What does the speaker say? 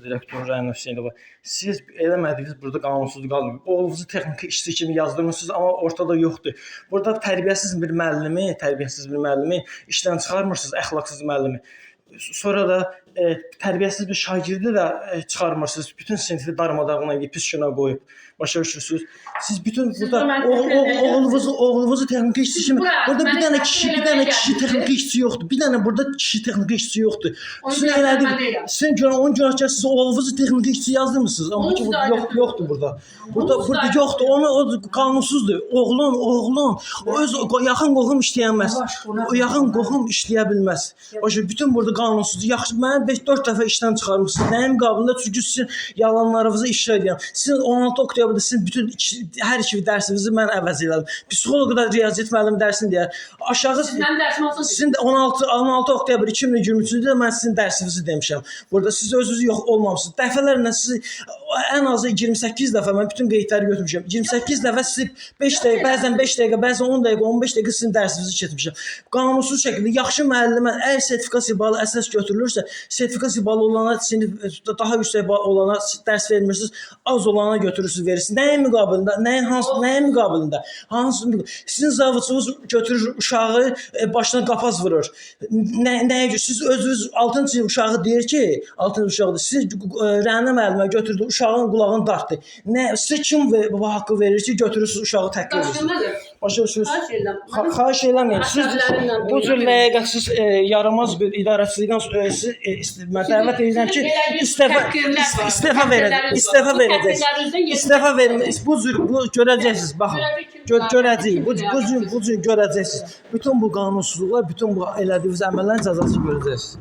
direktoru Rəna Hüseynova, siz eləmədiyiniz burada qanunsuzluq qalmır. Oğlunuzu texniki işçi kimi yazdırmısınız, amma ortada yoxdur. Burada tərbiyəsiz bir müəllimi, tərbiyəsiz bir müəllimi işdən çıxarmırsınız, əxlaqsız müəllimi. Sonra da tərbiyəsiz bir şagirdi də çıxarmırsınız. Bütün sinfi darmadağın edib pis günə qoyub. Başa düşürsünüz? Siz bütün Siz burada bura məni təhqir eləyə oğlunuzu texniki işçi Siz kimi bura burada bir məni dənə təhqir kişi, bir eləməyə dənə kişi gəlmisiniz. texniki işçi yoxdur. Bir dənə burada kişi texniki işçi yoxdur. Onu Sizin günahkar elədi. mən deyiləm. Sizin günah, onun günahkar siz oğlunuzu texniki işçi yazdırmısınız. Amma Onu ki, siz burada aydın yox, yoxdur burada. Burada Onu siz burada aydın yoxdur. Onu o qanunsuzdur. Oğlun o öz yaxın qohum işləyənməz. O yaxın qohum işləyə bilməz. Başa bütün burada qanunsuzdur. Yaxşı məni 5-4 dəfə işdən çıxarmısınız. Nəyin müqabilində? Çünki sizin yalanlarınızı ifşa edirəm. Sizin 16 oktyabrda sizin bütün hər iki dərsinizi mən əvəz elədim. Psixoloq da riyaziyyat müəllimi dərsini deyər. Aşağı Siz mənim dərsim olsun. sizin də 16 oktyabr 2023-cü ildə mən sizin dərsinizi demişəm. Burada siz özünüz yox olmamısınız. Dəfələrlə sizi ən azı 28 dəfə mən bütün qeydləri götürmüşəm. 28 dəfə sizi 5 dəqiqə, bəzən 5 dəqiqə, bəzən 10 dəqiqə, 15 dəqiqə sizin dərsinizi keçmişəm. Qanunsuz şəkildə yaxşı müəllimə əgər sertifikasiya balı əsas götürülürsə, sertifikasiya balı olana sinif daha yüksək bal olana dərs vermirsiniz, az olana götürürsünüz, verirsiniz. Nəyin müqabilində? Nəyin hansı nəyin müqabilində? Hansı sizin zavuçunuz götürür uşağı başına qapaz vurur. Nəyə görə? Siz özünüz 6-cı sinif uşağı deyir ki, 6-cı uşaqdır. Siz Rəna müəllimə götürdü, uşağın qulağını dartdı. Nə sizə kim bu haqqı verir ki, götürürsüz uşağı təhqir edirsiniz? Daşqındadır. Başa düşürsünüz? Xahiş edirəm. Xahiş eləməyin. Siz Əsəblərimlə bu cür oynayın. ləyaqətsiz, yaramaz bir idarəçilikdən siz mən dəvət edirəm ki, Sizin elədiyiniz istefa təhqirlər var, istefa verəcək. təhqirləriniz var. İstefa Bu verəcək. təhqirlərinizdən yetmiş İstefa vermə. Bu cür bu görəcəksiniz. Baxın. Görəcək kim Görəcəyik. Bu ləyaqətsiz, bu cür bu cür görəcəksiniz. Bütün bu qanunsuzluqlar, bütün bu elədiyiniz əməllərin cəzasını görəcəksiniz.